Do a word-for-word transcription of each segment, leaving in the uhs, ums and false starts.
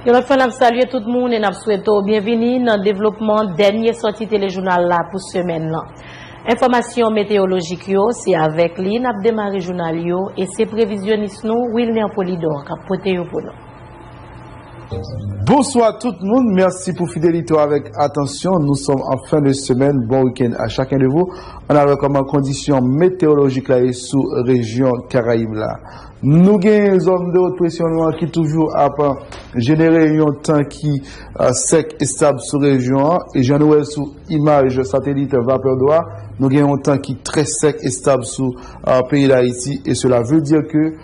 Yon lòt fwa, n ap salye tout moun e n ap swete w byenvini nan devlopman dènye sòti telejounal la pou semèn lan. Enfòmasyon meteyolojik yo, se avèk li n ap demare jounal yo, e se previzyonis nou, Wilner Polidor, k ap pote yo pou nou. Bonsoir tout le monde, merci pour fidélité avec attention. Nous sommes en fin de semaine. Bon week-end à chacun de vous. Ann al wè kòman kondisyon meteyolojik la ye sou rejyon Karayib la. Nou gen zòn de wot presyon nou an ki toujou ap jenere yon tan ki, euh, sèk e stab sou rejyon an. E jan nou wè l sou imaj satelit vapè dlo a, nou gen yon tan ki trè sèk e stab sou, euh, peyi Dayiti. E cela veut dire que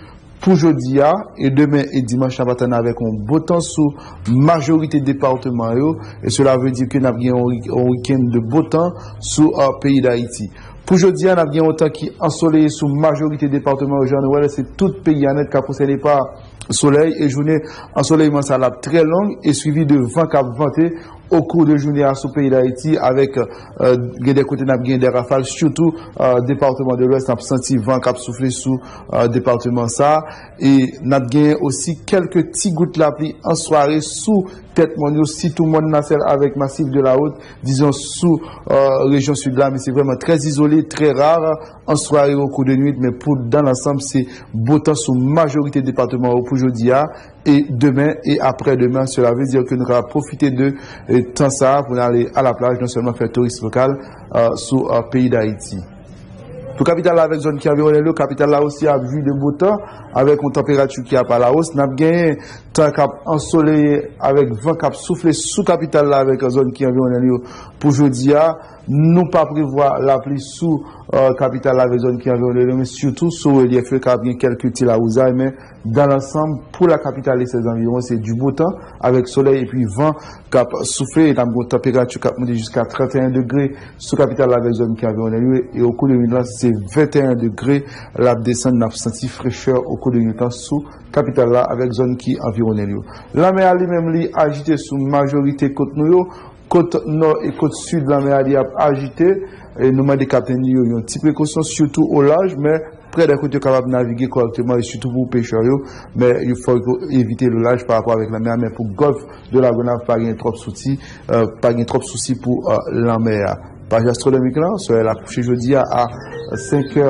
pou jodi a, e demen e dimanch, n ap atann avèk yon bon tan sou majorite depatman yo. E cela veut dire que n ap gen yon wi-, yon week-end de bon temps sou, euh, peyi Dayiti. Pou jodi a, n ap gen yon tan ki ansoleye sou majorite depatman yo. Jan nou wè l, se tout peyi a nèt k ap konsène pa solèy e jounen ansoleyman sa l ap trè long e swivi de van k ap vante au cours de jounen a sou peyi Dayiti avèk, euh, gen de kote n ap gen de rafal, sitou, euh, depatman de Lwès, n ap santi van k ap soufle sou, euh, depatman sa. E n ap gen osi kèlke ti gout lapli an sware sou tèt mòn yo, sitou mòn Nasèl avèk Masif de la Haute, dizon sou, euh, rejyon sid la, men se vrèman trè izole, trè ra an sware au cours de nuit, men pou dan lansanm, se bon tan sou majorite depatman yo pou jodi a, e demen e aprè demen. Cela veut dire que nou ka pwofite de, euh, tan sa a pou n ale a la plaj, non sèlman fè touris lokal, euh, sou, euh, peyi Dayiti. Pou kapital la avèk zòn ki anviwonnen l yo, kapital la osi ap jwi de bon tan avèk yon tanperati ki ap a la wòs. N ap genyen tan k ap ansoleye avèk van k ap soufle sou kapital la avèk zòn ki anviwonnen l yo pou jodi a. Nou pa prevwa lapli sou, euh, kapital la avèk zòn ki anviwonnen l yo, men sitou sou relyèf yo ka ap gen kèlke ti lawouzay, men dans l'ensemble, pour la capitale et ses environs, se du beau temps avèk solèy epi van k ap soufle, e n ap gen yon tanperati k ap monte jiska trannteyen degre sou kapital la avèk zòn ki anviwonnen l yo, e au cours de nuit la, se venteyen degre l ap desann, n ap santi frechè au cours de nuit la sou kapital la avèk zòn ki anviwonnen l yo. Lanmè a li menm, li ajite sou majorite kot nou yo, kot nò e kot sid lanmè a li ap ajite, e nou mande kaptenn yo yon ti prekosyon, sitou o laj, men prè de kote yo kapab navige kòrèkteman, e sitou pou pechè yo, men yo fò yo evite lo laj pa rapò avèk lanmè a, men pou Golfe de la Gonâve pa gen twòp sousi, euh, pa gen twòp sousi pou, euh, lanmè a. Paj astwonomik la, solèy la kouche jodi a a senk è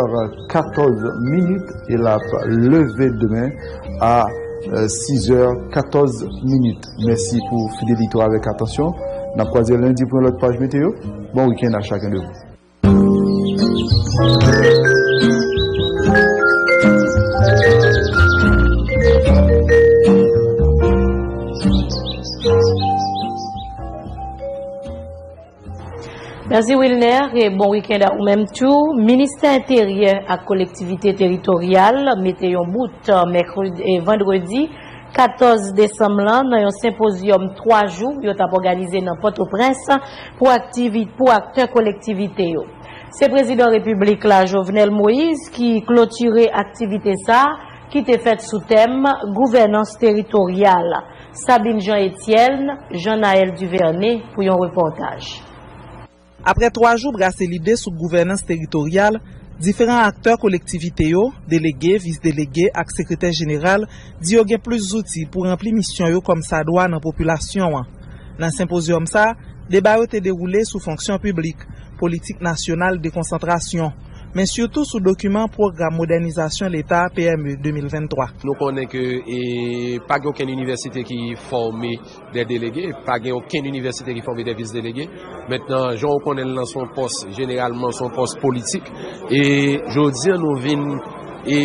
katòz minit e l ap leve demen a, euh, sis è katòz minit. Mèsi pou fidelite w avèk atansyon. N ap kwaze lendi pou yon lòt paj meteo. Bon week-end à chacun de vous. Mèsi Wilner, e bon week-end a ou menm tou. Ministè Enteryè ak Kolektivite Teritoryal mete yon bout, eh, mèkredi, eh, vandredi katòz desanm lan nan yon senpozyòm twa jou yo t ap òganize nan Pòtoprens pou aktivi-, pou aktè kolektivite yo. Se prezidan repiblik la, Jovenel Moïse, ki klotire aktivite sa a ki te fèt sou tèm gouvènans teritoryal. Sabine Jean Etienne, Jean Naël Duvernay pou yon repòtaj. Aprè twa jou brase lide sou gouvènans teritoryal, diferan aktè kolektivite yo, delege, vis delege ak sekretè jeneral di yo gen plis zouti pou ranpli misyon yo kòmsadwa nan popilasyon an. Nan senpozyòm sa, deba yo te dewoule sou fonksyon piblik, politik nasyonal dekonsantrasyon, men sitou sou dokiman pwogram modènizasyon Leta, P M E de mil venntwa. Nou konnen ke, e, pa gen okenn inivèsite ki fòme de delege, pa gen okenn inivèsite ki fòme de vis delege. Mentnan, jan w konnen l lan, se yon pòs, jeneralman, se yon pòs politik. E jodi a, nou vin, e,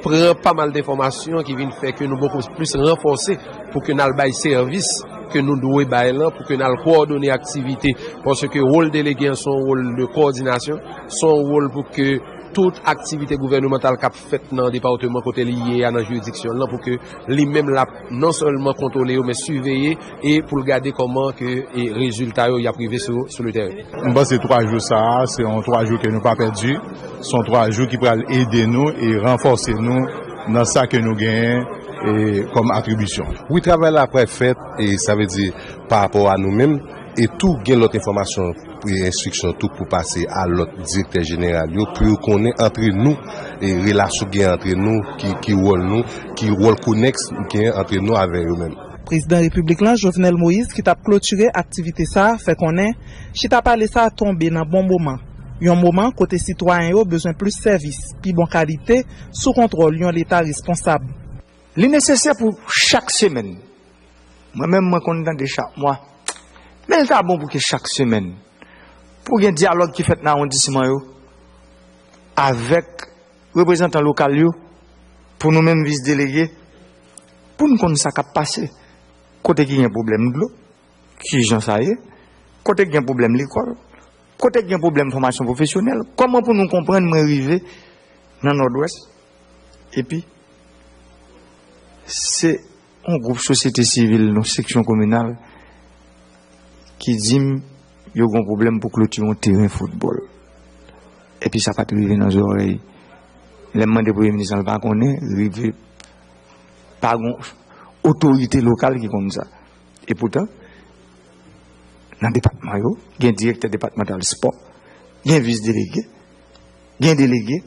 pran pa mal de enfòmasyon ki vin fè ke nou bokou plis ranfòse pou ke n al bay sèvis ke nou dwe bay lan, pou ke n al kowòdone aktivite. Paske wòl delege an se yon wòl de kowòdinasyon, se yon wòl pou ke tout aktivite gouvènemantal k ap fèt nan depatman kote li ye a, nan jiridiksyon l lan, pou ke li menm l ap non sèlman kontwole yo, men siveye e pou l gade kòman ke, e, rezilta yo y ap rive sou, sou le teren. M panse twa jou sa a, se yon twa jou ke nou pa pèdi. Se yon twa jou ki pral ede nou e ranfòse nou nan sa ke nou genyen, e, kòm atribisyon. Wi, travay la pral fèt, e sa vle di pa rapò a nou menm, e tou gen lòt enfòmasyon e enstriksyon tou pou pase a lòt direktè jeneral yo, pou yo konnen antre nou, e relasyon gen antre nou, ki, ki wòl nou, ki wòl konèks gen antre nou avè yo menm. Prezidan Repiblik la, Jovenel Moïse, ki t ap klotire aktivite sa a, fè konnen chita pale sa a tonbe nan bon moman. Yon moman kote sitwayen yo bezwen plis sèvis, pi bon kalite, sou kontwòl yon Leta responsab. Li nesesè pou chak semèn. Mwen menm, mwen konn tande chak mwa. Men l ta bon pou ke chak semèn, pou gen dyalòg ki fèt nan awondisman yo, avèk reprezantan lokal yo, pou nou menm vis delege, pou n konn sa k ap pase, kote ki gen pwoblèm dlo, ki jan sa ye, kote ki gen pwoblèm lekòl, kote ki gen pwoblèm fòmasyon pwofesyonèl, kòman pou nou konprann mwen rive nan Nòdwès, epi se yon gwoup sosyete sivil, yon seksyon kominal, ki di m yo gen pwoblèm pou klotire yon teren foutbòl. Epi sa pa t rive nan zòrèy. Lè m mande premye minis la, l pa konnen, rive pa gen otorite lokal ki konn sa. Epoutan, nan depatman yo, gen direktè depatmantal spò, gen vis delege, gen delege.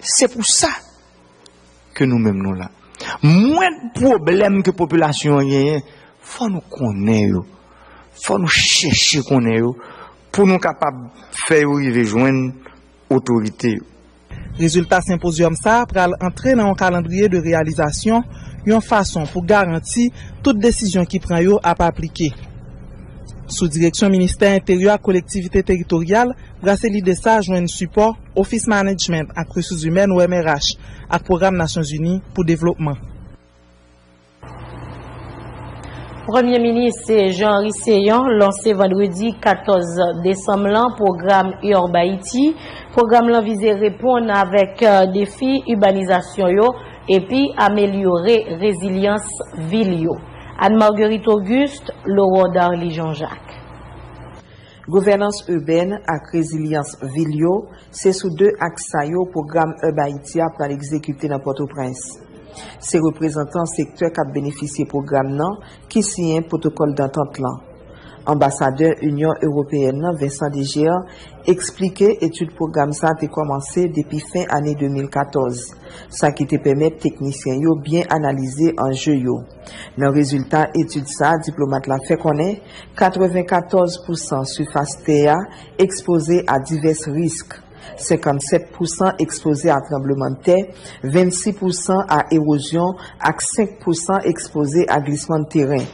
Se pou sa ke nou menm nou la. Mwen pwoblèm ke popilasyon an genyen, fò nou konnen yo. Fò nou chèche konnen yo pou nou kapab fè yo rive jwenn otorite yo. Rezilta senpozyòm sa a pral antre nan yon kalandriye de reyalizasyon, yon fason pou garanti tout desizyon ki pran yo ap aplike. Sou direksyon Ministè Enteryè ak Kolektivite Teritoryal, brase lide sa a jwenn sipò Office Management ak Resous Imèn, O M R H, ak Pwogram Nasyonzini pou Devlopman. Premye Minis Jean Henry Céant lanse vandredi katòz desanm lan pwogram Urb Haïti. Pwogram lan vize reponn avèk, eh, defi ibanizasyon yo epi amelyore rezilyans vil yo. Anne Marguerite Auguste, Laurent Darly Jean-Jacques. Gouvènans ibèn ak rezilyans vil yo, se sou de aks sa yo pwogram Urb Haïti a pral egzekite nan Pòtoprens. Se reprezantan sektè k ap benefisye pwogram nan ki siyen pwotokòl dantant lan. Anbasadè Inyon Ewopeyèn nan, Vincent Dejear, eksplike etid pwogram sa a te kòmanse depi fen ane de mil katòz, sa ki te pèmèt teknisyen yo byen analize anje yo. Nan rezilta etid sa a, diplomat la fè konnen katrevenkatòz pousan sifas tè a ekspoze a divès risk, senkannsèt pousan ekspoze a tranblemanntè, vennsis pousan a ewozyon ak senk pousan ekspoze a glisman teren.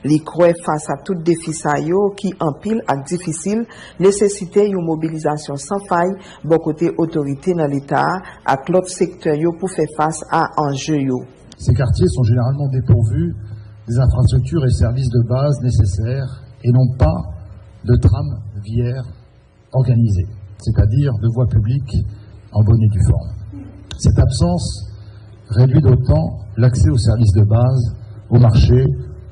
Li kwè, fas a tout defi sa yo ki anpil ak difisil, nesesite yon mobilizasyon san fay bò kote otorite nan Leta a ak lòt sektè yo pou fè fas a anje yo. Ces quartiers sont généralement dépourvus des infrastructures et services de base nécessaires et n'ont pas de trame viaire organisée, c'est-à-dire de voie publique en bonne et due forme. Cette absence réduit d'autant l'accès aux services de base, au marché,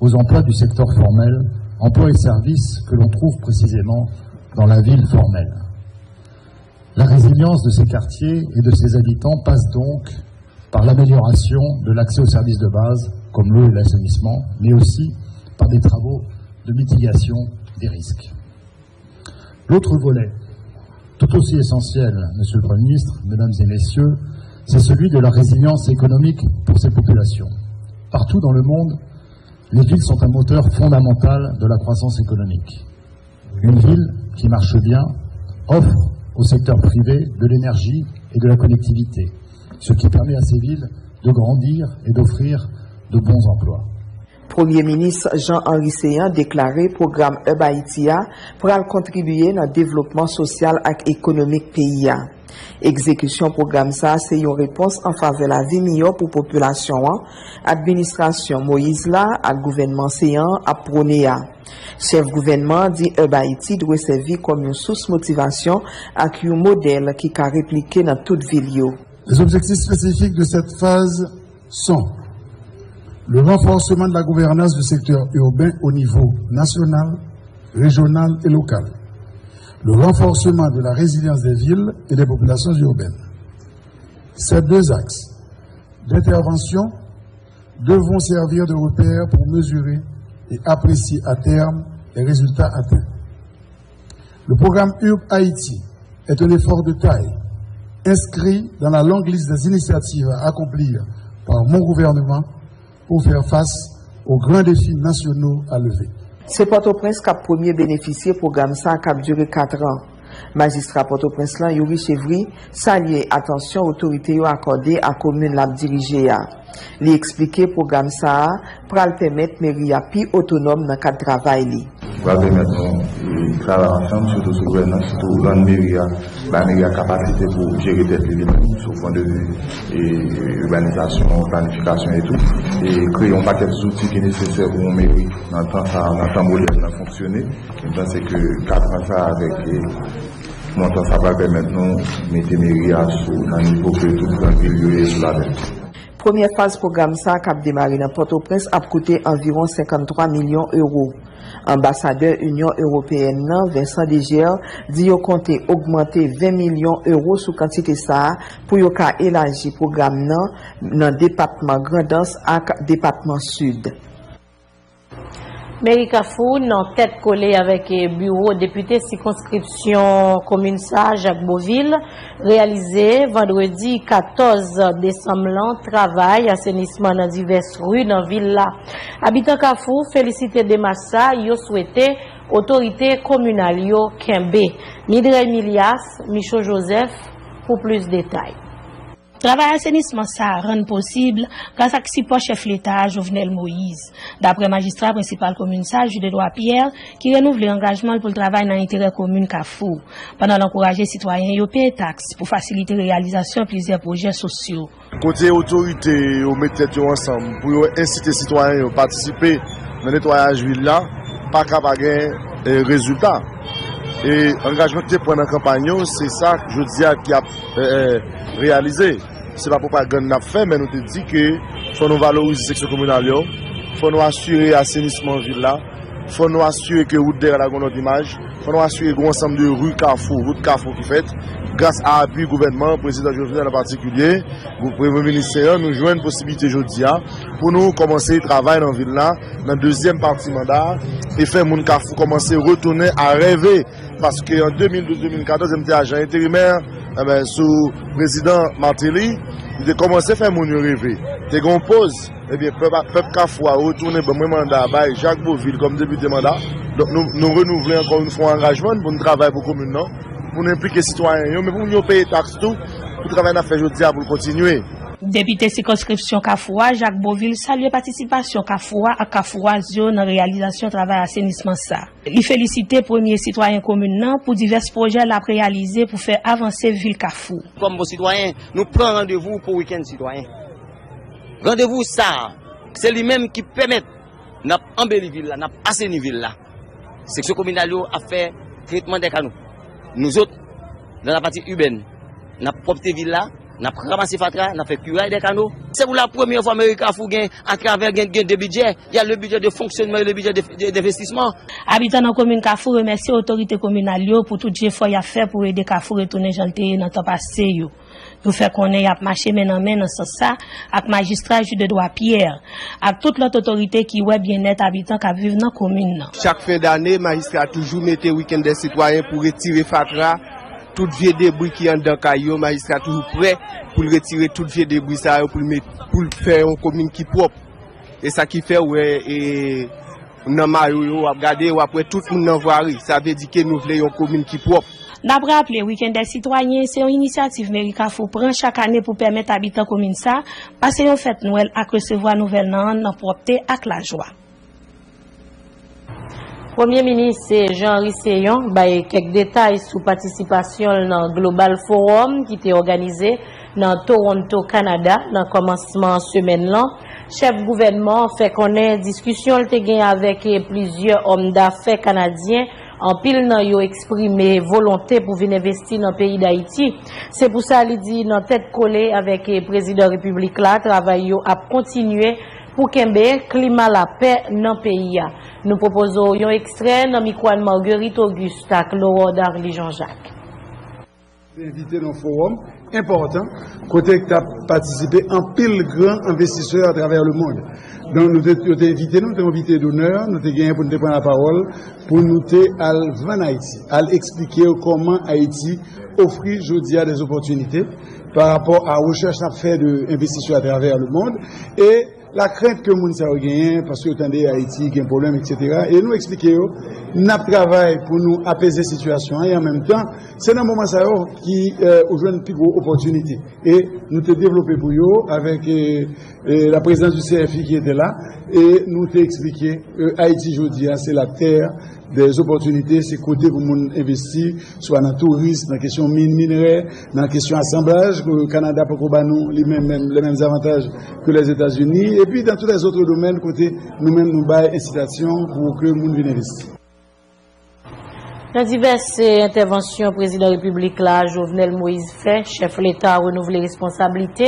aux emplois du secteur formel, emplois et services que l'on trouve précisément dans la ville formelle. La résilience de ces quartiers et de ses habitants passe donc par l'amélioration de l'accès aux services de base, comme l'eau et l'assainissement, mais aussi par des travaux de mitigation des risques. L'autre volet, tout aussi essentiel, Monsieur le Premier ministre, Mesdames et Messieurs, c'est celui de la résilience économique pour ces populations. Partout dans le monde, les villes sont un moteur fondamental de la croissance économique. Une ville qui marche bien offre au secteur privé de l'énergie et de la connectivité, ce qui permet à ces villes de grandir et d'offrir de bons emplois. Premye Minis Jean Henry Céant deklare pwogram Urb Haïti a pral kontribye nan devlopman sosyal ak ekonomik peyi a. Egzekisyon pwogram sa a se yon repons an favè lavi miyò pou popilasyon an, administrasyon Moïse la ak gouvènman Céant an ap pwone a. Chèf gouvènman an di Urb Haïti dwe sèvi kòm yon sous motivasyon ak yon modèl ki ka replike nan tout vil yo. Les objectifs spécifiques de cette phase sont le renforcement de la gouvernance du secteur urbain au niveau national, régional et local, le renforcement de la résilience des villes et des populations urbaines. Ces deux axes d'intervention devront servir de repères pour mesurer et apprécier à terme les résultats atteints. Le programme Urb Haïti est un effort de taille, inscrit dans la longue liste des initiatives à accomplir par mon gouvernement pour faire face aux grands défis nationaux à lever. Se Pòtoprens k ap premye benefisye pwogram sa a k ap dire kat an. Majistra Pòtoprens lan, Youri Chevry, salye atansyon otorite yo akòde a komin l ap dirije a. Li eksplike pwogram sa a pral pèmèt meri a pi otonòm nan kad travay li. Pral pèmèt nou travay ansanm, sitou sou gouvènans, sitou rann meri a, bay meri a kapasite pou jere tèt li li menm, sou pwen de vi urbanizasyon, planifikasyon e tou, e kreye yon pakèt zouti ki nesesè pou yon meri nan tan sa, nan tan modèn nan fonksyone. Mwen panse ke kat an sa avèk montan sa pral pèmèt nou mete meri a sou nan nivo ke tout gran vil yo ye sou latè. Premyè faz pwogram sa a k ap demare nan Pòtoprens ap koute anviwon senkanntwa milyon ewo. Anbasadè Inyon Ewopeyèn nan, Vincent Deger, di yo konte ogmante ven milyon ewo sou kantite sa a pou yo ka elaji pwogram nan nan depatman Grandans ak depatman Sid. Meri Kafou nan tèt kole avèk biwo depite sikonskripsyon komin sa, Jacques Beauvil, reyalize vandredi katòz desanm lan travay asenisman nan divès ri nan vil la. Abitan Kafou felisite demach sa, yo swete otorite kominal yo kenbe. Midrey Milias, Micho Joseph pou plis detay. Travay asenisman sa a rann posib gras ak sipò chèf leta a, Jovenel Moïse. Daprè majistra prensipal komin sa, Jude Edouard Pierre, ki renouvle angajman l pou l travay nan enterè komin Kafou, pandan l ankouraje sitwayen yo peye taks pou fasilite reyalizasyon plizyè pwojè sosyo. Kote otorite yo met tèt yo ansanm pou yo ensite sitwayen yo patisipe nan netwayaj vil la, pa ka pa gen eh, rezilta. E angajman ki te pran nan kanpay yo, se sa jodi a ki ap eh, eh, reyalize. Se pa pwopagann n ap fè, men nou te di ke fò nou valorize seksyon kominal yo, fò nou asire asenisman vil la, fò nou asire ke wout Dèyè Lagon Nò Limaj, fò nou asire gen yon ansanm de ri Kafou, wout Kafou ki fèt, gras a apui gouvènman, Prezidan Jovenel an patikilye, Premye Minis Seyon, nou jwenn posiblite jodi a pou nou kòmanse travay nan vil la, nan dezyèm pati manda a, e fè moun Kafou kòmanse retounen a reve. Paske an de mil douz de mil katòz, m te ajan enterimè, enben, sou prezidan Martelly, li te kòmanse fè moun yo reve. Te gen yon poz, ebyen, pèp, pèp Kafou a retounen ban mwen manda, bay Jacques Beauvil kòm depite manda. Donk, nou, nou renouvle ankò yon fwa angajman n pou n travay pou komin nan, pou n enplike sitwayen yo, men pou moun yo peye taks tou, pou travay n ap fè jodi a pou l kontinye. Depite sikonskripsyon Kafou a, Jacques Beauvil, salye patisipasyon Kafou a ak Kafouwaz yo nan reyalizasyon travay asenisman sa. Li felisite premye sitwayen komin nan pou divès pwojè l ap reyalize pou fè avanse vil Kafou. Kòm bon sitwayen, nou pran randevou pou wikenn sitwayen. Randevou sa a, se li menm ki pèmèt n ap anbeli vil la, n ap aseni vil la. Seksyon kominal yo ap fè tretman dè kano. Nou zòt, nan lapati ibèn, n ap pwòpte vil la, n ap ranmase fatra, n ap fè kiray dè kano. Se pou la premyè fwa meri Kafou gen, atravè gen, gen de bidjè, y a le budget de fonctionnement et le budget de, de, d'investissement. Abitan nan komin Kafou remèsye otorite kominal yo pou tout jefò y ap fè pou ede Kafou retounen jan l te ye nan tan pase yo. Yo fè konnen y ap mache men nan men nan sans sa ak majistra Jude Edouard Pierre ak tout lòt otorite ki wè byennèt abitan k ap viv nan komin nan. Chak fen dane, majistra toujou mete wikenn dè sitwayen pou retire fatra, tout vye debri ki anndan kay yo, majistra toujou prè pou l retire tout vye debri sa yo pou l met, pou l fè yon komin ki pwòp. E sa ki fè w wè e, nan mayo yo, w ap gade, w ap wè tout moun nan vwari. Sa vle di ke nou vle yon komin ki pwòp. N ap raple, Wikenn dè Sitwayen se yon inisyativ meri Kafou pran chak ane pou pèmèt abitan komin sa pase yon fèt Nwèl ak resevwa nouvèl nan an nan pwòpte ak lajwa. Premye Minis Jean Henry Céant bay kèk detay sou patisipasyon l nan Global Forum ki te òganize nan Toronto, Kanada, nan kòmansman semèn lan. Chèf gouvènman an fè konnen diskisyon l te gen avèk plizyè òm dafè kanadyen, anpil nan yo eksprime volonte pou vin envesti nan peyi Dayiti. Se pou sa li di nan tèt kole avèk prezidan repiblik la, travay yo ap kontinye pou kenbe klima lapè nan peyi a. Nou pwopoze w yon ekstrè nan mikwo Anne Marguerite Auguste ak Laurent Darly Jean Jacques. Te envite nan fowòm enpòtan kote k t ap patisipe anpil gran envestisè atravè lemonn. Donk, nou te, yo te envite nou, te envite donè, nou te genyen pou nou te pran lapawòl, pou nou te al vann Ayiti, al eksplike yo kòman Ayiti ofri jodi a dè opòtinite pa rapò a rechèch n ap fè de envestisè atravè lemonn. E Lakrent ke moun sa yo genyen, paske yo tande Ayiti gen pwoblèm, etsetera. E nou eksplike yo, n ap travay pou nou apeze sitiyasyon an, e an menm tan, se nan moman sa yo ki eh, ou jwenn pi gwo opòtinite. E nou te devlope pou yo avèk eh, eh, la présence du C F I qui était là, e nou te eksplike eh, Ayiti jodi a, se la terre des opportunités, se kote pou moun envesti, swa nan touris, nan kesyon min, minerè, nan kesyon asanblaj, ke Kanada poko ba nou li menm, menm, les mêmes avantages que les États-Unis, epi dans tous les autres domaines, kote nou menm nou bay ensitasyon pou ke moun vin envesti. Nan divès entèvansyon Prezidan Repiblik la, Jovenel Moïse fè, chèf leta renouvle responsablite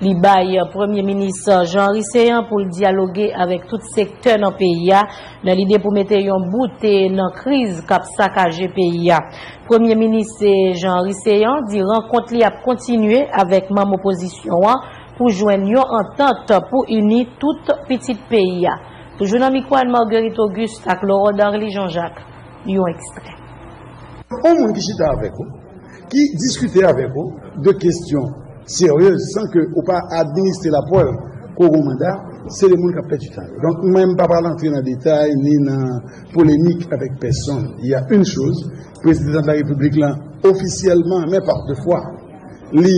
li bay Premye Minis Jean Henry Céant pou l dyaloge avèk tout sektè nan peyi a, nan lide pou mete yon bout nan kriz k ap sakaje peyi a. Premye Minis Jean Henry Céant di rankont li ap kontinye avèk manm opozisyon an pou jwenn yon antant pou ini tout pitit peyi a. Toujou nan mikwo Anne Marguerite Auguste ak Laurent Darly Jean-Jacques, yon ekstrè. Yon moun ki chita avèk ou, ki diskite avèk ou de kesyon seryez san ke ou pa administre laprèv ke w gen manda, se de moun k ap pèdi tan yo. Donk, mwen, m pa pral antre nan detay ni nan polemik avèk pèsonn. Il y a une chose, Prezidan de la Repiblik la, ofisyèlman, men par de fwa, li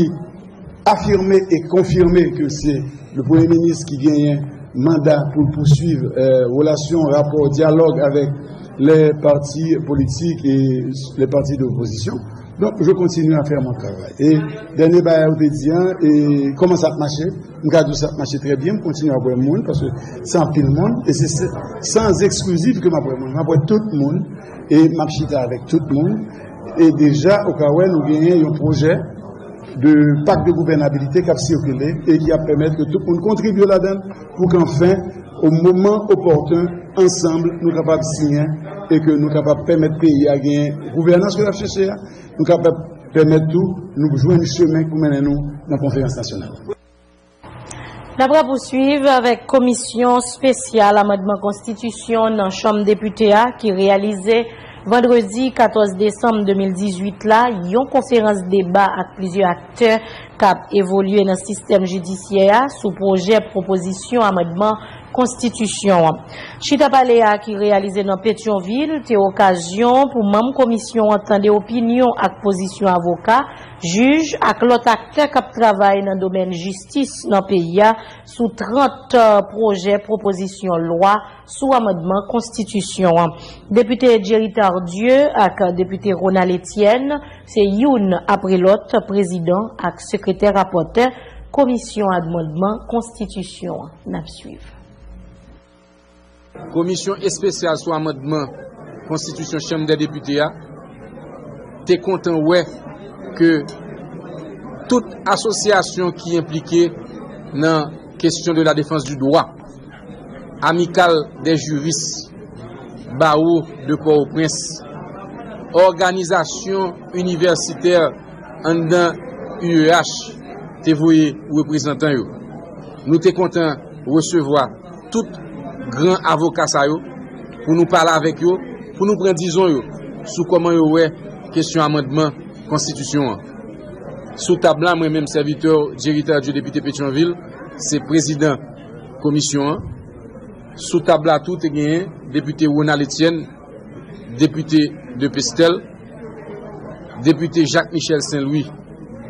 afime e konfime ke se le Premye Minis ki genyen manda pou l pouswiv eh, relasyon, rapò, dyalòg avèk les partis politiques et les partis d'opposition. Donc, je continue à faire mon travail. E dènye bagay ou te di an, e kòman sa ap mache? M ka di w sa ap mache trè byen, m kontinye ap wè moun, paske se anpil moun, e se sans exclusif ke m ap wè moun. M ap wè tout moun, e m ap chita avèk tout moun. E deja, ou ka wè, nou genyen yon pwojè de pak de gouvènabilite k ap sikile e ki ap pèmèt ke tout moun kontribye ladan l pou ke anfen, o moman opòten, ansanm, nou kapab siyen e ke nou kapab pèmèt peyi a genyen gouvènans ke l ap chèche a, nou kapab pèmèt tou nou jwenn chemen pou mennen nou nan konferans nasyonal. N ap rapouswiv avèk komisyon espesyal amandman konstitisyon nan Chanm Depite a ki reyalize vandredi katòz desanm de mil dizuit la yon konferans deba ak plizyè aktè k ap evolye nan sistèm jidisyè a sou pwojè pwopozisyon amandman konstitisyon an. Chita pale a ki reyalize nan Petyonvil te okazyon pou manm komisyon an tande opinyon ak pozisyon avoka, jij ak lòt aktè k ap travay nan domèn jistis nan peyi a sou trant pwojè pwopozisyon lwa sou amandman konstitisyon an. Depite Jerry Tardieu ak Depite Ronald Etienne se youn apre lòt prezidan ak sekretè rapòtè komisyon amandman konstitisyon an. N ap swiv. Komisyon espesyal sou amandman konstitisyon Chanm dè Depite a te kontan wè ke tout asosyasyon ki enplike nan kesyon de la defans di dwa, Amicale des juristes, Barreau de Port-au-Prince, òganizasyon inivèsitè anndan U E H te voye reprezantan yo. Nou te kontan resevwa tout gran avoka sa yo pou nou pale avèk yo, pou nou pran dizon yo sou kòman yo wè kesyon amandman konstitisyon an. Sou tab la, mwen menm sèvitè Jerry Tardieu, depite Petyonvil, se prezidan komisyon an. Sou tab la tou te genyen depite Ronald Etienne, depite de Pestèl, depite Jacques Michel Saint Louis,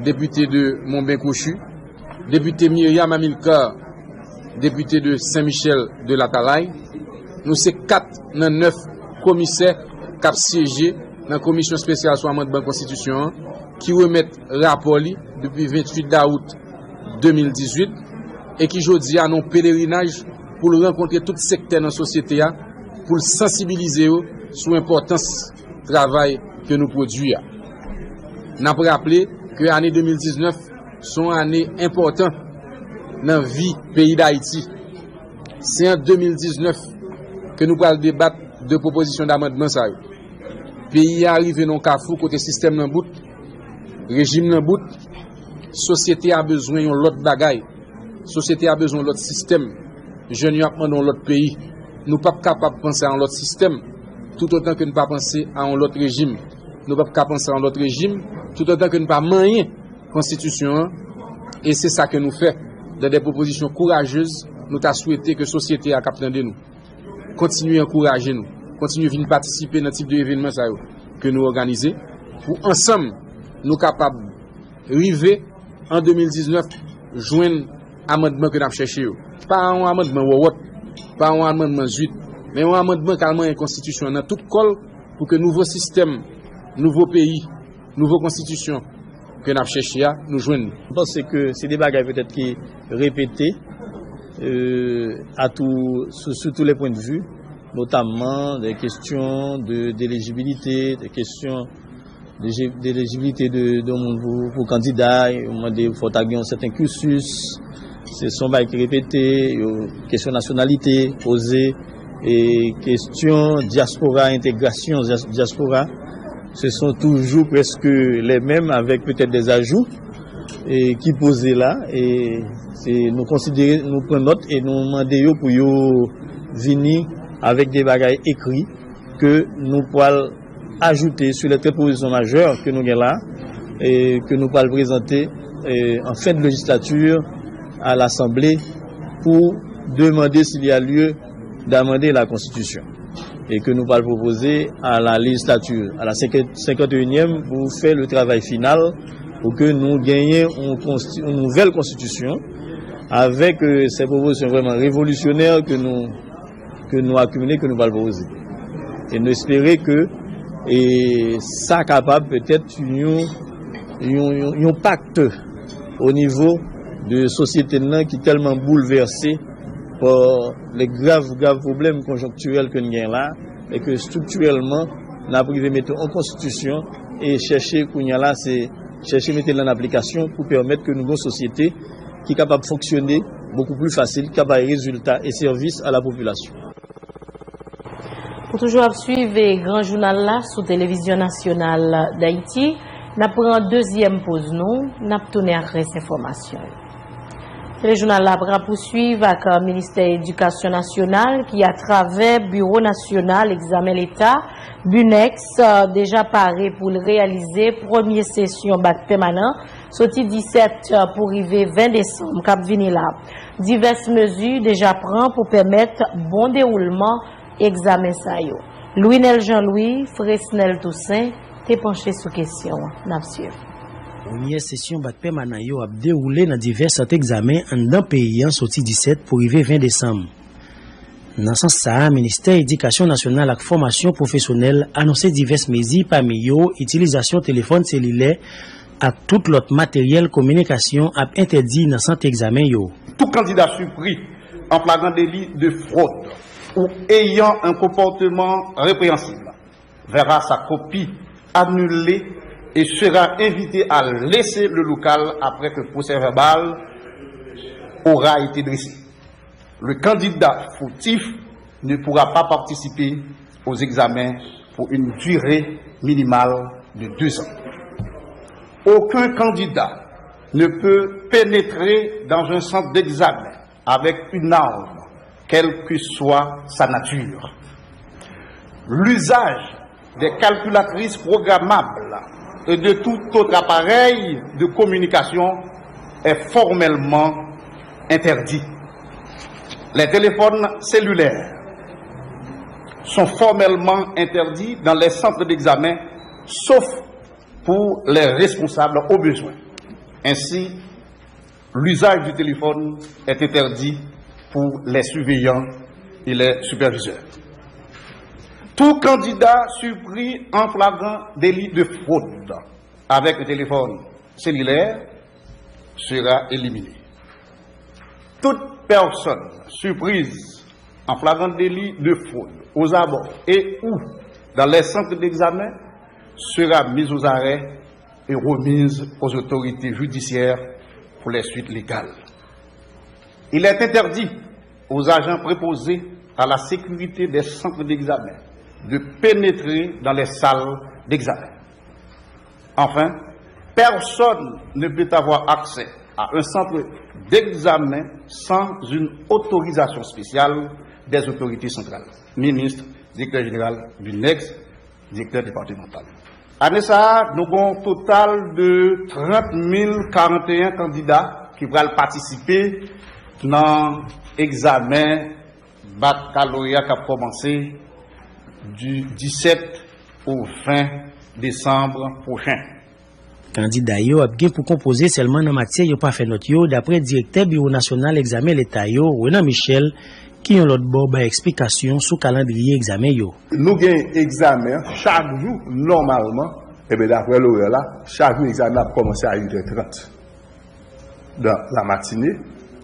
depite de Monben Kwochi, depite Myriam Amilcar, depite de Sen Michel de Latalay. Nou se kat nan nèf komisè k ap syeje nan Komisyon Espesyal sou Amandman Konstitisyon an ki remèt rapò li depi venntuit dawout de mil dizuit e ki jodi a nan yon pelerinaj pou l rankontre tout sektè nan sosyete a pou l sansibilize yo sou enpòtans travay ke nou pwodui a. N ap raple ke ane de mil diznèf se yon ane enpòtan nan vi peyi Dayiti. Se an de mil diznèf ke nou pral debat de pwopozisyon damandman sa yo. Peyi a rive nan yon kafou kote sistèm nan bout, rejim nan bout, sosyete a bezwen yon lòt bagay. Sosyete a bezwen yon lòt sistèm. Jèn yo ap mande yon lòt peyi. Nou p ap kapab panse a yon lòt sistèm toutotan ke n pa panse a yon lòt rejim. Nou p ap ka panse a yon lòt rejim toutotan ke n pa manyen konstitisyon an. E se sa ke nou fè dans des propositions courageuses Nou ta swete ke sosyete a k ap tande nou kontinye ankouraje nou, kontinye vin patisipe nan tip de evènman sa yo ke nou òganize, pou ansanm nou kapab rive an de mil diznèf jwenn amandman ke n ap chèche yo. Pa yon amandman wòwòt, pa yon amandman zwit, men yon amandman k al manyen konstitisyon an nan tout kò l pou ke nouvo sistèm, nouvo peyi, nouvo konstitisyon ke n ap chèche a, nou jwenn li. Mwen panse ke se de bagay petèt ki repete, euh, à tout, sous, sous tous les points de vue, notamment des questions de, d'éligibilité, des questions d'éligibilité de, de moun pou, pou kandida, yo mande fò ta gen yon sèten cursus, se son bagay ki repete, yo, kesyon nasyonalite poze, e kesyon dyaspora, entegrasyon dyaspora, se son toujou prèske les mêmes avec peut-être des ajouts e ki poze la, e se nou konsidere, nou pran nòt e nou mande yo pou yo vini avèk de bagay ekri ke nou pral ajoute sou les treize propositions majeures ke nou gen la, e ke nou pral prezante, e, en fin de législature à l'Assemblée pour demander s'il y a lieu d'amender la Constitution. E ke nou pral pwopoze à la législature, à la cinquante et unième, pou fè le travay final, pou ke nou genyen yon konsti-, yon nouvèl konstitisyon, avèk, e, se pwopozisyon vrèman revolisyonè ke nou ke nou akimile, ke nou pral pwopoze. E nou espere ke, e, sa kapab petèt yon, yon, yon, yon pakt o nivo de sosyete n nan ki tèlman boulvèse pa le grav, grav pwoblèm konjonktirèl ke n gen la, e ke estriktirèlman, n ap rive mete an konstitisyon e chèche, kounye a la, se chèche mete l an aplikasyon pou pèmèt ke nou gen yon sosyete ki kapab fonksyone bokou pli fasil, ki kapab bay rezilta e sèvis a la popilasyon. Ou toujou ap swiv gran jounal la sou Televizyon Nasyonal Dayiti. N ap pran dezyèm poz nou, n ap tounen ak rès enfòmasyon yo. Telejounal la pral pouswiv ak, euh, Ministè Edikasyon Nasyonal ki, atravè Biwo Nasyonal Egzamen Leta, BUNEX, euh, deja pare pou l reyalize premye sesyon bak pèmanan soti disèt pou rive ven desanm k ap vini la. Divès mezi deja pran pou pèmèt bon dewoulman egzamen sa yo. Louinel Jean Louis, Fresnel Toussaint te panche sou kesyon an. N ap swiv. Premyè sesyon bak pèmanan yo ap dewoule nan divès sant egzamen anndan peyi an soti disèt pou rive ven desanm. Nan sans sa a, Ministè Edikasyon Nasyonal ak Fòmasyon Pwofesyonèl anonse divès mezi, pami yo itilizasyon telefòn selilè ak tout lòt materyèl kominikasyon ap entèdi nan sant egzamen yo. Tout candidat surpris en flagrant délit de fraude ou ayant un comportement répréhensible verra sa copie annulée et sera invité à laisser le local après que procès-verbal aura été dressé. Le candidat fautif ne pourra pas participer aux examens pour une durée minimale de deux ans. Aucun candidat ne peut pénétrer dans un centre d'examen avec une arme, quelle que soit sa nature. L'usage des calculatrices programmables et de tout autre appareil de communication est formellement interdit. Les téléphones cellulaires sont formellement interdits dans les centres d'examen, sauf pour les responsables au besoin. Ainsi, l'usage du téléphone est interdit pour les surveillants et les superviseurs. Tout candidat surpris en flagrant délit de fraude avec un téléphone cellulaire sera éliminé. Toute personne surprise en flagrant délit de fraude aux abords et ou dans les centres d'examen sera mise aux arrêts et remise aux autorités judiciaires pour les suites légales. Il est interdit aux agents préposés à la sécurité des centres d'examen de pénétrer dans les salles d'examen. Enfin, personne ne peut avoir accès à un centre d'examen sans une autorisation spéciale des autorités centrales, ministre, directeur général BUNEX, direktè depatmantal. Ane sa a, nou gen yon total de trant mil karant e en kandida ki pral patisipe nan egzamen bakaloreya k ap kòmanse di disèt o ven desanm pwochen. Kandida yo ap gen pou konpoze sèlman nan matyè yo pa fè nòt yo, dapre direktè Biwo Nasyonal Egzamen Leta yo, Renan Michel, ki yon lòt bò bay eksplikasyon sou kalandriye egzamen yo. Nou gen egzamen chak jou, nòmalman, enben, dapre lorè la, chak jou egzamen ap kòmanse a uit è trant dan la matinée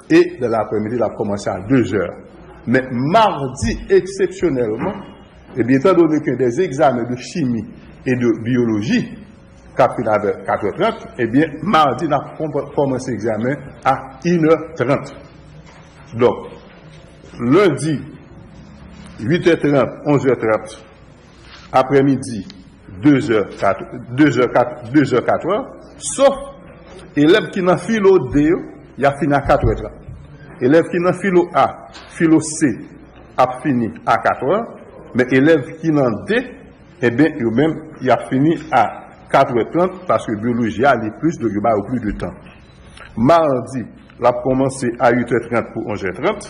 et dans l'après-midi, l ap kòmanse a de zè. Men madi, eksepsyonèlman, ebyen, etan done ke des examens de chimie et de biologie k ap fin avè kat è trant, ebyen, madi, n ap kòm-, kòmanse egzamen a inè trant. Donk, lendi, uit è trant, onz è trant, aprèmidi, de zè, kat, de zè, kat, de zè, kat è, sof elèv ki nan filo de yo, y ap fini a kat è trant. Elèv ki nan filo A, filo C ap fini a kat è, men elèv ki nan D, enben, yo menm, y ap fini a kat è trant, paske byoloji a, li plis, donk yo ba yo plis de tan. Madi, l ap kòmanse a uit è trant pou onz è trant.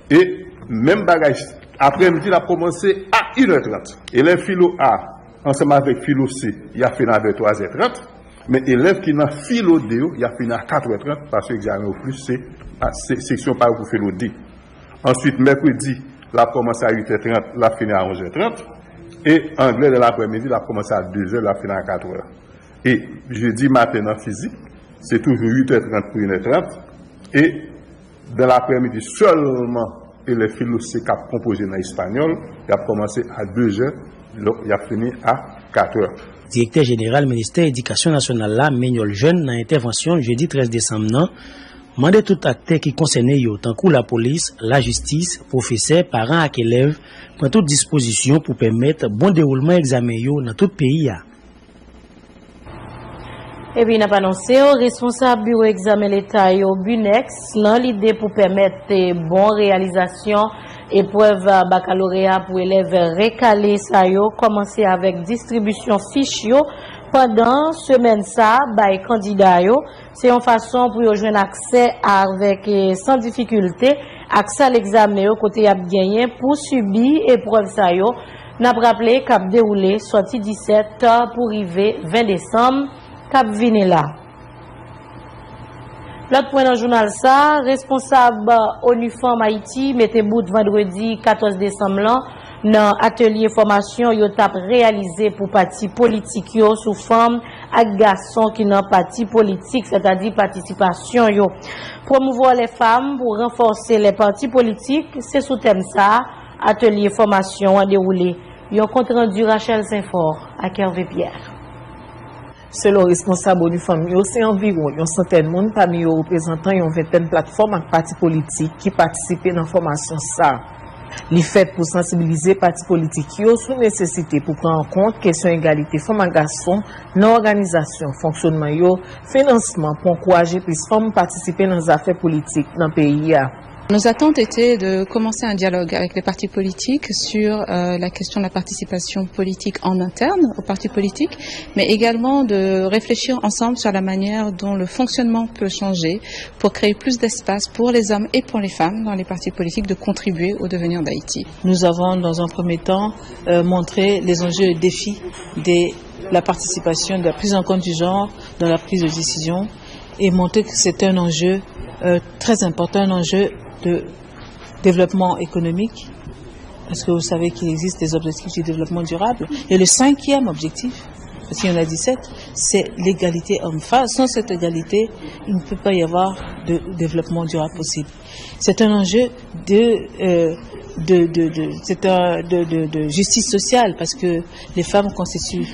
E menm bagay, aprèmidi, l ap kòmanse a inè trant. Elèv filo A, ansanm avèk filo C, y ap fini avè twa è trant. Men elèv ki nan filo de yo, y ap fini a kat è trant, paske egzamen yo plis se, a, se, seksyon pa yo pou filo D. Answit, mèkredi, l ap kòmanse a uit è trant, l ap fini a onz è trant. E anglè, nan laprèmidi, l ap kòmanse a de zè, l ap fini a kat è. E jedi maten nan fizik, se toujou uit è trant pou inè trant. E dan laprèmidi sèlman, elèv filo C k ap konpoze nan espanyòl, y ap kòmanse a de zè, y ap fini a kat è. Direktè jeneral Ministè Edikasyon Nasyonal la, Menyòl Jèn, nan entèvansyon l jedi trèz desanm nan, mande tout aktè ki konsène yo, tankou lapolis, lajistis, pwofesè, paran ak elèv, pran tout dispozisyon pou pèmèt bon dewoulman egzamen yo nan tout peyi a. Epi n ap anonse w, responsab biwo egzamen leta yo, BUNEX, nan lide pou pèmèt, eh, bon reyalizasyon eprèv bakaloreya pou elèv rekale sa yo, kòmanse avèk distribisyon fich yo pandan semèn sa a bay kandida yo. Se yon fason pou yo jwenn aksè avèk, eh, san difikilte ak sal egzamen yo kote y ap genyen pou sibi eprèv sa yo. N ap raple k ap dewoule sòti disèt pou rive ven desanm k ap vini la. Lòt pwen nan jounal sa, responsab ONU Fanm Ayiti mete bout vandredi katòz desanm lan nan atelye fòmasyon yo t ap reyalize pou pati politik yo sou fanm ak gason ki nan pati politik, sètadi patisipasyon yo. Promouvoir les femmes pour renforcer les partis politiques, se sou tèm sa a atelye fòmasyon an dewoule. Yon kontrandi Rachel Saint-Fort ak Hervé Pierre. Selon responsab ONU Fanm yo, se anviwon yon santèn moun, pami yo reprezantan yon ventèn platfòm ak pati politik ki patisipe nan fòmasyon sa a. Li fèt pou sansibilize pati politik yo sou nesesite pou pran an kont kesyon egalite fanm ak gason nan òganizasyon, fonksyònman yo, finansman pou ankouraje plis fanm patisipe nan zafè politik nan peyi a. Nos attentes étaient de commencer un dialogue avec les partis politiques sur, euh, la question de la participation politique en interne aux partis politiques, mais également de réfléchir ensemble sur la manière dont le fonctionnement peut changer pour créer plus d'espace pour les hommes et pour les femmes dans les partis politiques de contribuer au devenir d'Haïti. Nous avons, dans un premier temps, euh, montré les enjeux et défis de la participation, de la prise en compte du genre dans la prise de décision et montré que c'est un enjeu, euh, très important, un enjeu de développement économique, parce que vous savez qu'il existe des objectifs du développement durable. Et le cinquième objectif, parce qu'il y en a dix-sept, c'est l'égalité homme-femme. Sans cette égalité, il ne peut pas y avoir de développement durable possible. C'est un enjeu de, euh, de, de, de, c'est un, de, de, de justice sociale, parce que les femmes constituent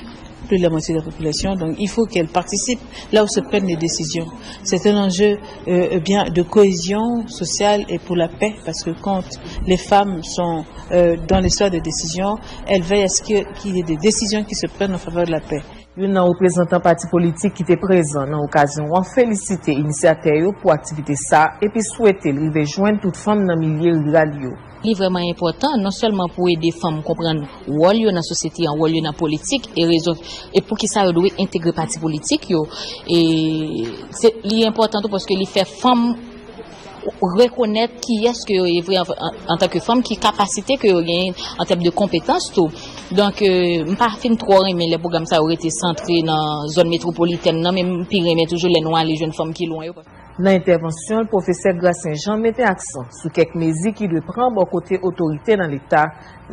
plus de la moitié de la population, donc il faut qu'elles participent là où se prennent les décisions. C'est un enjeu, euh, eh bien, de cohésion sociale et pour la paix, parce que quand les femmes sont, euh, dans les sphères de décision, elles veillent à ce que, qu'il y ait des décisions qui se prennent en faveur de la paix. Youn nan reprezantan pati politik ki te prezan nan okazyon an felisite inisyatè yo pou aktivite sa a epi swete l rive jwenn tout fanm nan milye riral yo. Li vrèman enpòtan, non sèlman pou ede fanm konprann wòl yo nan sosyete an, wòl yo nan politik, e rezon, e poukisa yo dwe entegre pati politik yo. E se, li enpòtan tou paske li fè fanm Rekonèt kiyès ke yo ye vre an, an, antanke fanm, ki kapasite ke yo genyen an tèm de konpetans tou. Donk, euh, m pa fin twò renmen lè pwogram sa yo rete santre nan zòn metwopolitèn nan, men m pi renmen toujou lè nou ale jwenn fanm ki lwen yo. Nan entèvansyon l, pwofesè Gracien Jean mete aksan sou kèk mezi ki dwe pran bò kote otorite nan Leta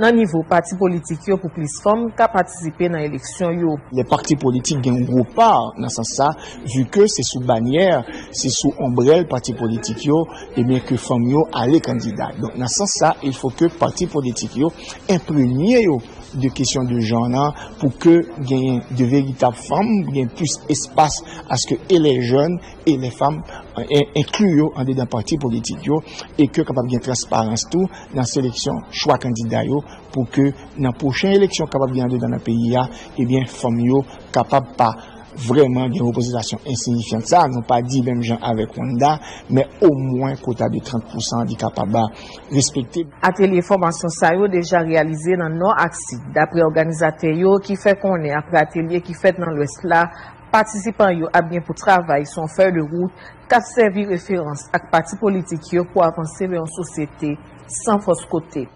nan nivo pati politik yo pou plis fanm ka patisipe nan eleksyon yo. Lè pati politik gen yon gwo pa nan sans sa, vi ke se sou banyè, se sou onbrèl pati politik yo, ebyen ke fanm yo ale kandida. Donk, nan sans sa, il faut que pati politik yo enpremye yo de kesyon de jan an pou ke genyen de veritab fanm, gen plis espas aske e lè jèn e lè fanm en- enkli yo andedan pati politik yo e ke kapab gen transparans tou nan seleksyon chwa kandida yo pou ke nan pwochen eleksyon kapab gen andedan nan peyi a, ebyen fanm yo kapab pa vrèman gen reprezantasyon ensiyifyan sa, nou pa di menm jan avèk Wanda, men omwen kota de trant pousan li kapab respekte. Atelye fòmasyon sa yo deja reyalize nan Nò ak Sid, dapre òganizatè yo ki fè konnen apre atelye ki fèt nan Lwès la, patisipan yo ap gen pou travay sou yon fèy de wout k ap sèvi referans ak pati politik yo pou avanse vè yon sosyete san fòs kote.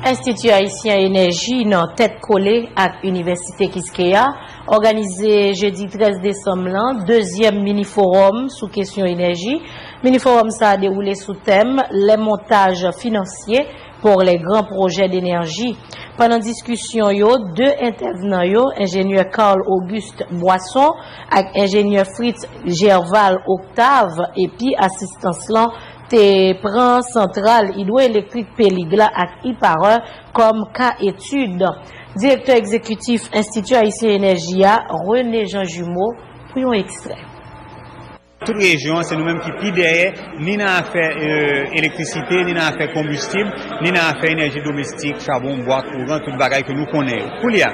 Enstiti Ayisyen Enèji nan tèt kole ak Inivèsite Kiskeya òganize jedi trèz desanm lan dezyèm mini fowòm sou kesyon enèji. Mini fowòm sa a dewoule sou tèm Les montages financiers pour les grands projets d'énergie. Pandan diskisyon yo, de entèvnan yo, enjenyè Carl Auguste Boisson ak enjenyè Fritz Gerval Octave, epi asistans lan te pran santral idwoelektrik Pelig la ak E-Power kòm ka etid. Direktè egzekitif Enstiti Ayisyen Enèji a, René Jean Jumeau, pou yon ekstrè. Tout rejyon an, se nou menm ki pi dèyè, ni nan afè, e, elektrisite, ni nan afè konbistib, ni nan afè enèji domestik, chabon, bwa, kouran, tout bagay ke nou konnen yo. Koulye a,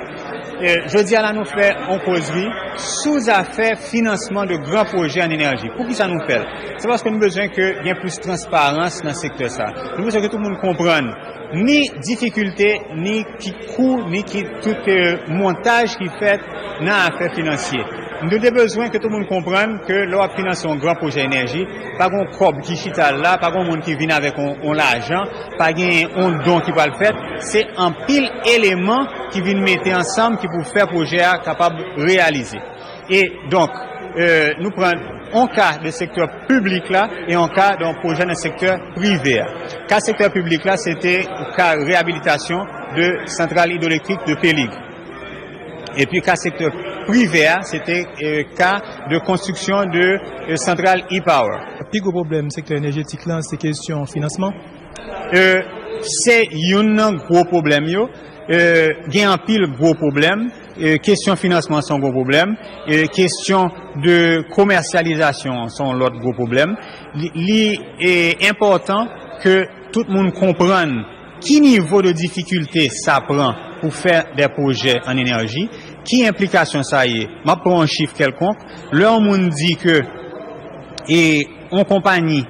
e, jodi a la, nou fè yon kozri sou zafè finansman de gran pwojè an enèji. Poukisa nou fè l? Se paske nou bezwen ke gen plis transparans nan sektè sa. Nou bezwen ke tout moun konprann ni difikilte, ni ki kou, ni ki tout, e, montaj ki fèt nan afè finansye. Nou te bezwen ke tout moun konprann ke lè w ap finanse yon gran pwojè enèji, pa gen yon kòb ki chita la, pa gen yon moun ki vin avèk yon, yon lajan, pa gen yon don ki pral fèt. Se anpil eleman ki vin mete ansanm ki pou fè pwojè a kapab reyalize. E donk, e, nou pran yon ka de sektè piblik la e yon ka de yon pwojè nan sektè prive a. Ka sektè piblik la, se te ka reyabilitasyon de santral idwoelektrik de Pelig. Epi ka sektè prive a, se te, e, ka de konstriksyon de, e, santral E-Power. Pi gwo pwoblèm sektè enèjetik lan, se kesyon finansman. E, se youn nan gwo pwoblèm yo. E, gen anpil gwo pwoblèm. E, kesyon finansman se yon gwo pwoblèm. E, kesyon de komèsyalizasyon se yon lòt gwo pwoblèm. Li, li, e, enpòtan ke tout moun konprann ki nivo de difikilte sa pran pou fè de pwojè an enèji, ki enplikasyon sa ye. M ap pran yon chif kèlkonk. Lè yon moun di ke, e, yon konpayi,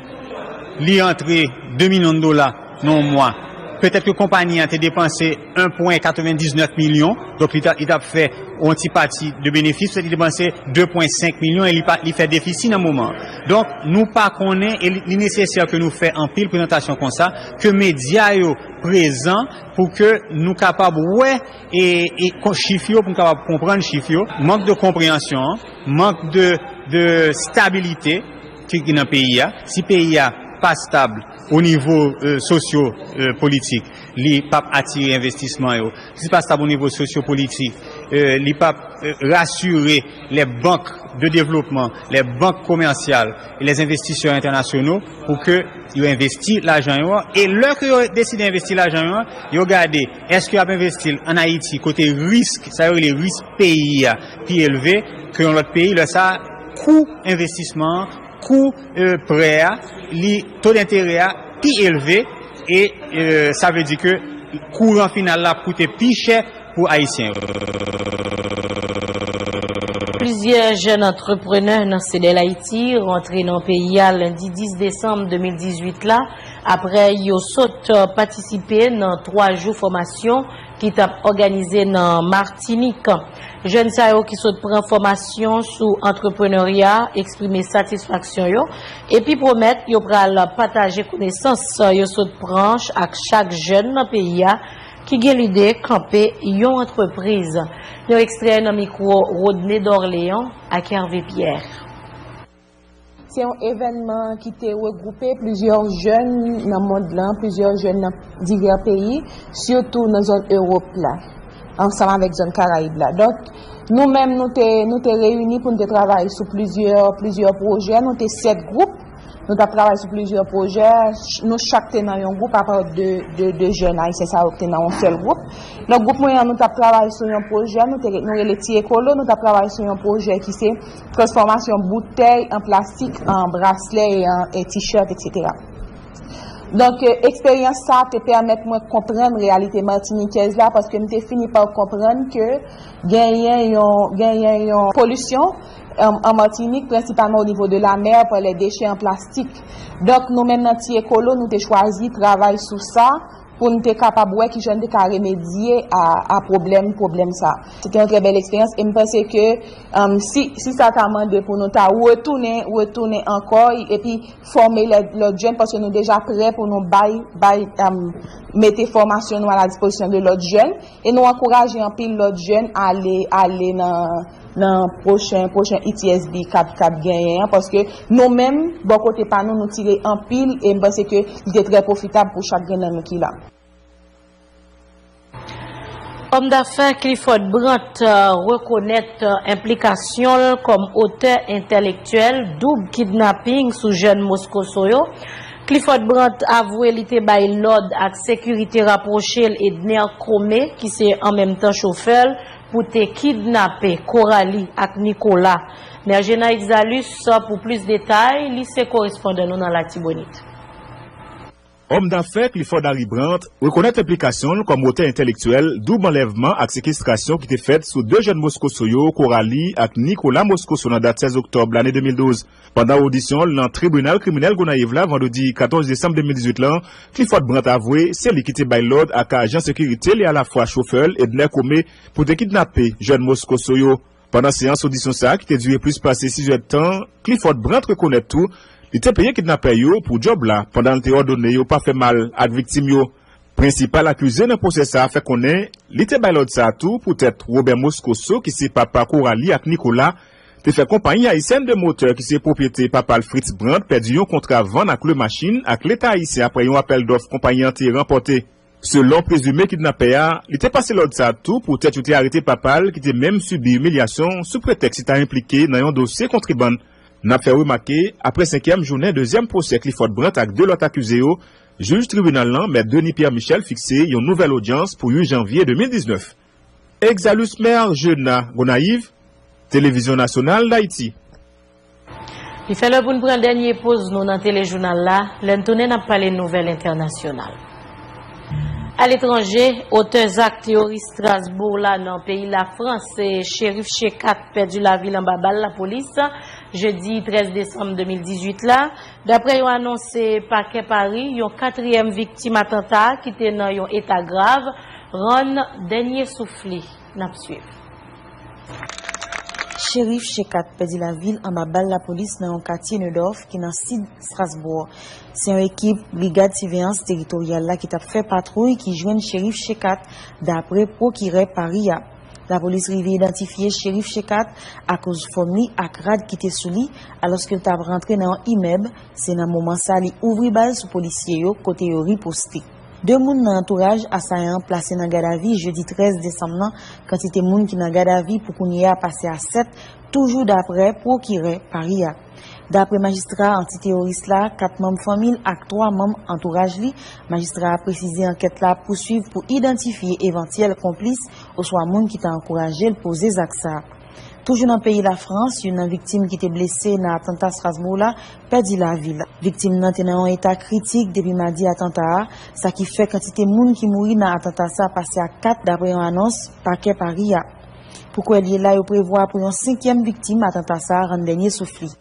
li antre de milyon dola nan yon mwa, petèt ke konpayi an te depanse en pwen katrevendiznèf milyon, donk li ta, li t ap fè yon ti pati de benefis, petèt li depanse de pwen senk milyon e li pa, li fè defisi nan moman an. Donk, nou pa konnen, e li, li nesesè ke nou fè anpil prezantasyon konsa, ke medya yo prezan pou ke nou kapab wè e, e kon-, chif yo, pou nou kapab konprann chif yo. Mank de konpreyansyon an, mank de, de stabilite ki, ki nan peyi a. Si peyi a pa stab o nivo, e, sosyo, e, politik, li p ap atire envestisman yo. Si pa stab o nivo sosyo politik, e, li p ap, e, rasire les banques de développement, les banques commerciales et les investisseurs internationaux pou ke yo envesti lajan yo an. E lè ke yo deside envesti lajan yo an, yo gade, èske y ap envesti l ann Ayiti, kote risk, sa yo rele risk peyi a, pi elve ke yon lòt peyi? Lè sa a, kou envestisman an, kou, e, prè a, li, to denterè a pi elve, e, e, sa vle di ke kouran final la ap koute pi chè pou Ayisyen yo. Plizyè jèn antreprenè nan Cedel Haiti rantre nan peyi a lendi dis desanm de mil dizuit la Aprè yo sot patisipe nan twa jou fòmasyon ki t ap òganize nan Matinik. Jèn sa yo ki sot pran fòmasyon sou antreprenarya eksprime satisfaksyon yo epi pwomèt yo pral pataje konesans yo sot pran ak chak jèn nan peyi a ki gen lide kanpe yon antrepriz. Yon ekstrè nan mikwo Rodney Dorléan ak Hervé Pierre. Se yon evènman ki te regwoupe plizyè jèn nan mond lan, plizyè jèn nan divè peyi, sitou nan zòn Ewòp la, ansanm avèk zòn Karayib la. Donk, nou menm, nou te, nou te reyini pou nou te travay sou plizyè, plizyè pwojè. Nou te sèt gwoup. Nou t ap travay sou plizyè pwojè. Ch-, nou chak te nan yon gwoup, apa de, de, de jèn ayisyen sa yo ki te nan yon sèl gwoup. Nan gwoup mwen an, nou t ap travay sou yon pwojè, nou te, nou rele Ti Ekolo, nou t ap travay sou yon pwojè ki se transfòmasyon boutèy an plastik, an braslè, e an, e t-shirt, et cetera. Donk, e, eksperyans sa a te pèmèt mwen konprann reyalite matinikèz la, paske m te fini pa konprann ke genyen yon, genyen yon polisyon, an, an Matinik, prensipalman o nivo de la mè, pa lè dechè an plastik. Donk, nou menm nan Ti Ekolo, nou te chwazi travay sou sa, pou n te kapab wè kijan n te ka remedye a, a pwoblèm, pwoblèm sa. Se te yon trè bèl eksperyans e m panse ke, um, si, si sa ta mande pou nou ta retounen, retounen ankò, epi fòme lè, lòt jèn, paske nou deja prè pou nou bay, bay, um, mete fòmasyon nou a la dispozisyon de lòt jèn, e nou ankouraje anpil lòt jèn ale, ale nan, nan pwochen, pwochen E T S B k ap, k ap genyen an, paske nou menm, bò kote pa nou, nou tire anpil, e m panse ke li te trè pwofitab pou chak grenn nan nou ki la. Òm dafè Clifford Brandt, euh, rekonèt, euh, enplikasyon l kòm otè entèlektyèl doub kidnaping sou jèn Moscoso yo. Clifford Brandt avwe li te bay lòd ak sekirite rapwoche l Edner Comé, ki se an menm tan chofè l, pou te kidnape Coralie ak Nicolas. Mergena Exalus, pou plis detay, li se korespondan nou nan Latibonit. Òm dafè Clifford Harry Brandt rekonèt enplikasyon l kòm otè entèlektyèl doub anlèvman ak sekestrasyon ki te fèt sou de jèn Moscoso yo, Coralie ak Nicolas Moscoso, nan dat sèz oktòb lane de mil douz. Pandan odisyon l nan tribinal kriminèl Gonayiv la vandredi katòz desanm de mil dizuit lan, Clifford Brandt avwe se li ki te bay lòd ak ajan sekirite li alafwa chofè l Edner Comé pou te kidnape jèn Moscoso yo. Pandan seyans odisyon sa a ki te dire plis pase sizè tan, Clifford Brandt rekonèt tou li te peye kidnapè yo pou djòb la pandan l te òdone yo pa fè mal ak viktim yo. Prensipal akize nan pwosè sa a fè konnen li te bay lòd sa a tou poutèt Robert Moscoso, ki se papa Coralie ak Nicolas, te fè konpayi ayisyèn de motè ki se pwopyete papa l Fritz Brandt pèdi yon kontra vann ak lwe machin ak Leta ayisyen aprè yon apèl dòf konpayi an te ranpòte. Selon prezime kidnapè a, li te pase lòd sa a tou poutèt yo te arete papa l ki te menm sibi imilyasyon sou pretèks li ta enplike nan yon dosye kontrebann. N ap fè remake, aprè senkyèm jounen dezyèm pwosè Clifford Brandt ak de lòt akize yo, jij tribinal lan, Mèt Denis Pierre Michel, fikse yon nouvèl odyans pou uit janvye de mil diznèf. Exalus Mergena, Gonayiv, Televizyon Nasyonal d Ayiti. Li fè lè pou n pran dènye poz nou nan telejounal la. Lè n tounen, n ap pale nouvèl entènasyonal. Aletranje, otè zak teyoris Strasbourg la nan peyi Lafrans, Cherif Chekat, pèdi lavi l anba bal lapolis jedi trèz desanm de mil dizuit la. Daprè yon anons pakè Pari, yon katriyèm viktim atanta a ki te nan yon eta grav rann dènye souf li. N ap swiv. Cherif Chekat pèdi lavi l anba bal lapolis nan yon katye Neudorf ki nan sid Strasbourg. Se yon ekip Brigad Siveyans Teritoryal la ki t ap fè patwouy ki jwenn Cherif Chekat, dapre pwokirè Pari a. Lapolis rive idantifye Cherif Chekat akoz fòm li ak rad ki te sou li, alòske l t ap rantre nan yon imèb. Se nan moman sa li ouvri bal sou polisye yo, kote yo riposte. De moun nan antouraj asayan an plase nan gadavi jedi trèz desanm nan. Kantite moun ki nan gadavi pou kounye a pase a sèt, toujou daprè pwokirè Pari a. Daprè majistra antiteyoris la, kat manm fanmi l ak twa manm antouraj li. Majistra a presize ankèt la ap pouswiv pou idantifye evantyèl konplis oswa moun ki ta ankouraje l poze zak sa a. Toujou nan peyi Lafrans, youn nan viktim ki te blese nan atanta Strasbourg la pèdi lavi l. Viktim nan te nan yon eta kritik depi madi atanta a, sa ki fè kantite moun ki mouri nan atanta sa a pase a kat, daprè yon anons pakè Pari a. Pou kwè l ye la, yo prevwa pou yon senkyèm viktim atanta sa a rann dènye souf li.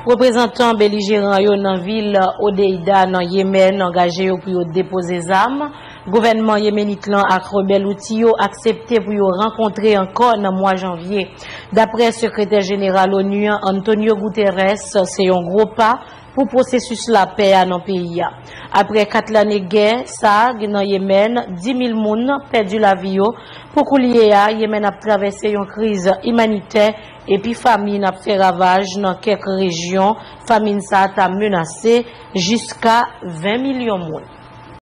Reprezantan belijeran yo nan vil Hodeida nan Yemen angaje yo pou yo depoze zam. Gouvènman yemenit lan ak rebèl Houthi yo aksepte pou yo rankontre ankò nan mwa janvye. Daprè sekretè jeneral onu an, Antonio Guterres, se yon gwo pa pou pwosesis lapè a nan peyi a. Apre kat lane gè sa a nan Yemen, dis mil moun pèdi lavi yo. Pou koulye a, Yemen ap travèse yon kriz imanitè epi famin ap fè ravaj nan kèk rejyon. Famin sa a ta menase jiska ven milyon moun.